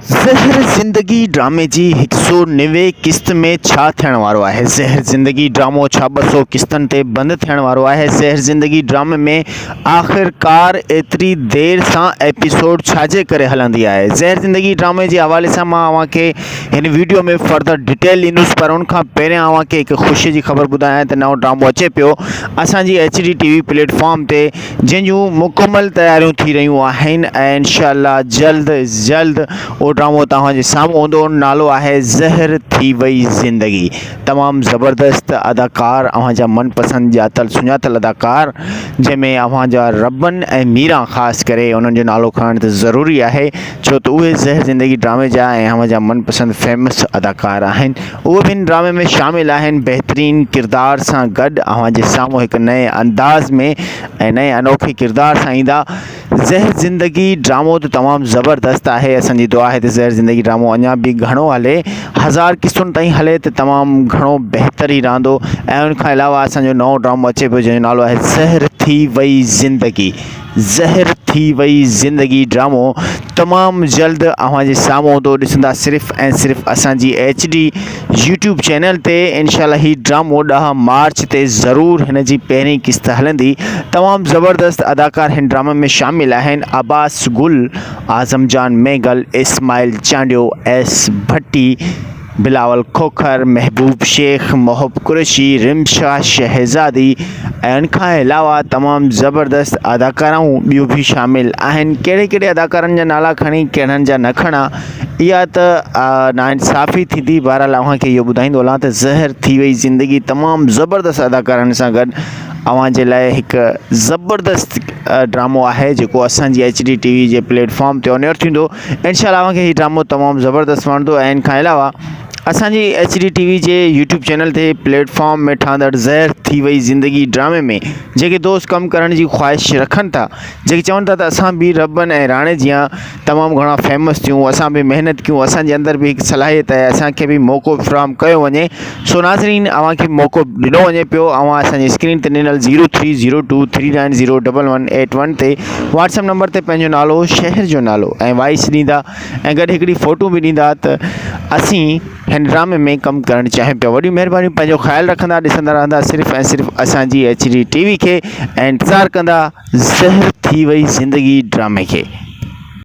زهر زندگي ڊرامي جي هڪ سو 90 قسط ۾ ڇا ٿيڻ وارو آهي؟ زهر زندگي ڊرامو ڇا 200 قسطن تي بند ٿيڻ وارو آهي؟ زهر زندگي ڊرامي ۾ آخرڪار ايتري دير سان ايپيسوڊ ڇا جي ڪري هلندي آهي؟ زهر زندگي ڊرامي جي حوالي سان مان اوهان کي هن ويڊيو ۾ فردر ڊيٽيل ڏيندس پر ان کان پهريان اوهان کي هڪ خوشي جي خبر ٻڌايان ته نئون ڊرامو اچي پيو اسان جي H D T V platform تي جنهن جون مڪمل تياريون ٿي رهيون آهن ۽ انشاء الله جلد از جلد اهو ڊرامو توهان جي سامهون هوندو نالو آهي زهر ٿي وئي زندگي تمام زبردست اداڪار اوهان جا من پسند ڄاتل سڃاتل اداڪار جنهن ۾ اوهان جا ربن ۽ ميران خاص ڪري انهن جو نالو کڻڻ ته ضروري آهي ڇو ته اهي زهر زندگي ڊرامي جا ۽ اوهان جا من پسند فيمس اداڪار آهن اهي به هن ڊرامي ۾ شامل آهن. بهترين ڪردار سان گڏ اوهان جي سامهون هڪ نئين انداز ۾ ۽ نئين انوکي ڪردار سان ايندا. زهر زندگي ڊرامو ته تمام زبردست آهي اسان جي دعا آهي ته زهر زندگي ڊرامو اڃا به گهڻو هلي هزار قسطن تائين هلي ته تمام گهڻو بهتر ئي رهندو ۽ ان کان علاوه اسان جو نئون ڊرامو اچي پيو جنهن جو نالو آهي زهر ٿي وئي زندگي. زهر ٿي وئي زندگي ڊرامو تمام جلد اوهان جي سامهون هوندو ڏسندا صرف ۽ صرف اسان جي ايڇ ڊي يوٽيوب چينل تي انشاء الله هي ڊرامو 10 مارچ تي ضرور هن جي پهرين قسط هلندي تمام زبردست اداڪار هن ڊرامي ۾ شامل آهن عباس گل اعظم جان مينگل اسماعيل چانڊيو ايس ڀٽي بلاول کوکر، محبوب شيخ، محب قريشي، رمشا شهزادي ۽ ان کان علاوه تمام زبردست اداڪارائون ٻيون به شامل آهن ڪهڙي ڪهڙي اداڪارن جا نالا کڻي ڪهڙن جا نه کڻان اها ته ناانصافي ٿيندي بهرحال اوهان کي اهو ٻڌائيندو هلان ته زهر ٿي وئي زندگي تمام زبردست اداڪارن سان گڏ اوهان جي لاء هڪ زبردست ڊرامو آهي جيڪو اسان جي ايڇ ڊي ٽي وي جي پليٽ فارم تي آن ايئر ٿيندو انشاء الله اوهان کي هي ڊرامو تمام زبردست وڻندو ۽ ان کان علاوه اسان جي ايڇ ڊي ٽي وي جي يوٽيوب چينل تي پليٽ فارم ۾ ٺهندڙ زهر ٿي وئي زندگي ڊرامي ۾ جيڪي دوست ڪم ڪرڻ جي خواهش رکن ٿا جيڪي چون ٿا ته اسان به ربن ۽ راڻي جيان تمام گهڻا فيمس ٿيون اسان به محنت ڪيون اسان جي اندر به هڪ صلاحيت آهي اسان کي به موقعو فراهم ڪيو وڃي سو ناظرين اوهان کي موقعو ڏنو وڃي پيو اوهان اسان جي اسڪرين تي ڏنل zero three zero two three nine zero double one eight one تي واٽس ايپ نمبر تي پنهنجو نالو شهر جو نالو ۽ وائس ڏيندا ۽ گڏ هڪڙي فوٽو به ڏيندا ته اسين هن ڊرامي ۾ ڪم ڪرڻ چاهيون پيا وڏيون مهربانيون پنهنجو خيال رکندا ڏسندا رهندا صرف ۽ صرف اسان جي ايڇ ڊي ٽي وي کي ۽ انتظار ڪندا زهر ٿي وئي زندگي ڊرامي کي.